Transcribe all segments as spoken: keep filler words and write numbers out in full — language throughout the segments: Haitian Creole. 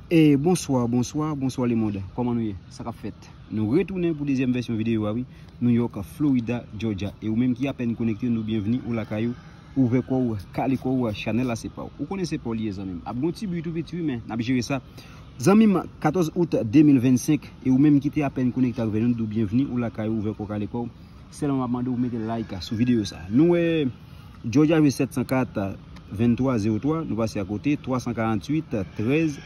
E bonswa, bonswa, bonswa lemonn. Kòman nou ye? Sa k ap fèt? Nou retounen pou dezyèm vèsyon videyo a, wi. New York, Florida, Georgia. E ou menm ki apèn konekte, nou byenvni, ou lakay ou, ouvè kò w, kale kò w, chanèl la se pa w. Ou konnen se pa w li ye, zanmi m. Ap gon ti bri tou piti, wi, men n ap jere sa. Zanmi m, katòz out de mil vennsenk, e ou menm ki te apèn konekte avè nou, nou byenvni, ou lakay ou, ouvè kò w, kale kò w. Sèlman m ap mande w mete like sou videyo sa. Nou wè Georgia jwe sèt san kat, venntwa zewo twa, nou pase akote, twa san karanntuit, trèz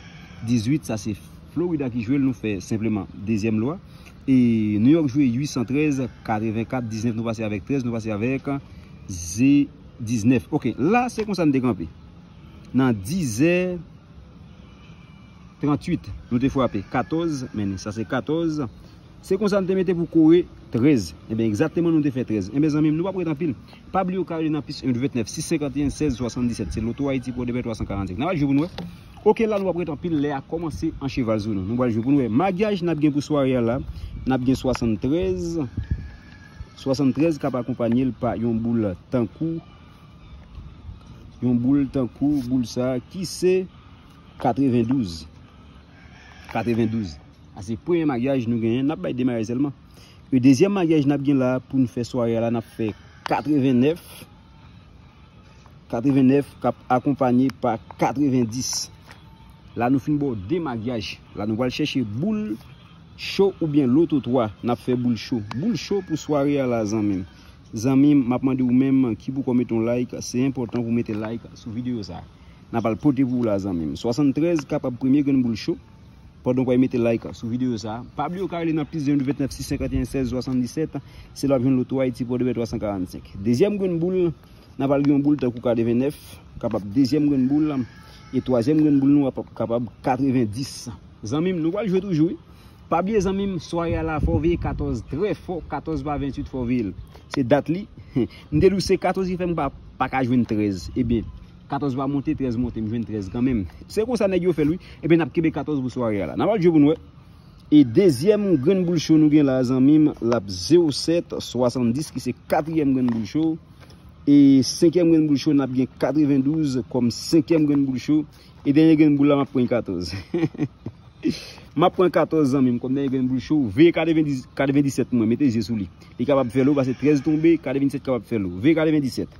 dizuit, sa se Florida ki jwe l, nou fè senpleman dezyèm lwa. E New York jwe uit san trèz, katrevenkat diznèf, nou pase avèk trèz, nou pase avèk ze diznèf. Ok, la se konsa n te kanpe. Nan dizè tranntuit, nou te frape katòz, men sa se katòz. Se konsa n te mete pou kore trèz. Ebyen, egzakteman, nou te fè trèz. Ebyen, zanmi m, nou p ap ret anpil. Pa bliye w ka rele nan plis en, uit vennèf, sis senkanteyen, sèz swasanndisèt. Se Loto Ayiti pou de bè twa san karannsenk. N a jwe pou nou wè. Ok, la nou p ap ret anpil, lè a kòmanse an cheval sou nou. Nou pral jwe pou nou wè. Maryaj n ap gen pou sware a la, n ap gen swasanntrèz. Swasanntrèz k ap akonpanye l pa yon boul tankou, yon boul tankou boul sa a ki se katrevendouz. Katrevendouz. A se premye maryaj nou genyen, n ap bay de maryaj sèlman. E dezyèm maryaj n ap gen la pou n fè sware a la, n ap fè katrevennèf. Katrevennèf k ap akonpanye pa katrevendis. La nou fin ba w de maryaj. La nou pral chèche boul cho oubyen loto twa. N ap fè boul cho. Boul cho pou sware a la, zanmi m. Zanmi m, m ap mande ou menm ki poko mete yon like. Se enpòtan pou mete like sou videyo sa. N ap al pote pou ou la, zanmi m. Swasanntrèz kapab premye grenn boul cho. Pandan w pral mete like sou videyo sa, pa bliye w ka rele nan plis en, uit vennèf, sis senkanteyen, sèz swasanndisèt. Se la w ap jwenn Loto Ayiti pou de bè twa san karannsenk. Dezyèm grenn boul, n ap al gen yon boul tankou katrevennèf, kapab dezyèm grenn boul, e twazyèm grenn boul nou ap kapab katrevendis. Zanmi m, nou pral jwe toujou, wi. Pa bliye, zanmi m, sware a la, fò w veye katòz trè fò, katòz pa ventuit, fò w veye l. Se dat li. M te di w se katòz ki fè m pa, pa ka jwenn trèz. Ebyen, katòz pa monte, trèz monte, m jwenn trèz kanmenm. Se konsa nèg yo fè l, wi. Ebyen, n ap kenbe katòz pou sware a la. N ap al jwe pou nou wè. E dezyèm grenn boul cho nou gen la, zanmi m, l ap zewo sèt swasanndis, ki se katriyèm grenn boul cho. E senkyèm grenn boul cho, n ap gen katrevendouz kòm senkyèm grenn boul cho. E dènye grenn boul la, m ap pran katòz. M ap pran katòz, zanmi m, kòm dènye grenn boul cho. Veye katrevendis, katrevendisèt mwen, mete zye sou li. Li kapab fè lo, pase trèz tonbe, katrevendisèt kapab fè lo. Veye katrevendisèt.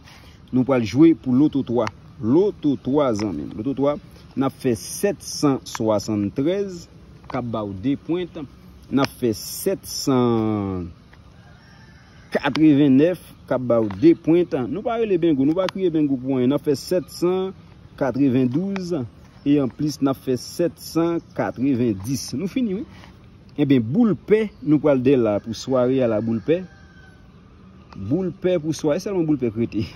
Nou pral jwe pou loto twa. Loto twa, zanmi m. Loto twa, n ap fè sèt san swasantrèz, k ap ba w de pwent. N ap fè sèt san katrevennèf, k ap ba w de pwent. Nou pa rele bengo, nou pa kriye bengo pou anyen. N ap fè sèt san katrevendouz, e anplis, n ap fè sèt san katrevendis. Nou fini, wi. Ebyen, boul pè, nou pral dèyè la pou sware a la, boul pè. Boul pè pou sware, sèlman boul pè k rete.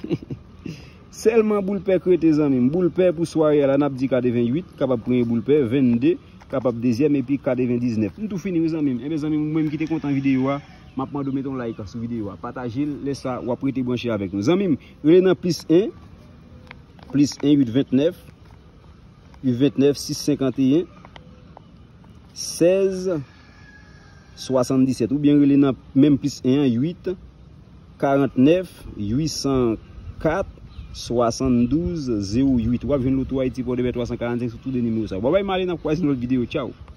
Sèlman boul pè k rete, zanmi m. Boul pè pou sware a la, n ap di katrevenuit, kapab premye boul pè, vennde, kapab dezyèm, epi katrevendiznèf. M tou fini, wi, zanmi m. Ebyen, zanmi m, ou menm ki te kontan videyo a, m ap mande w mete yon like sou videyo a. Pataje l, lè sa, w ap rete branche avèk nou. Zanmi m, rele nan plis en, plis en uit ventnèf, uit ventnèf, sis senkanteyen, sèz swasanndisèt, oubyen rele nan menm plis en an, uit karantnèf, uit san kat, swasanndouz, zewo uit. W ap jwenn Loto Ayiti pou de bè twa san karannsenk sou tou de nimewo sa. Babay, m ale, n ap kwaze nan lòt videyo. Tchaw.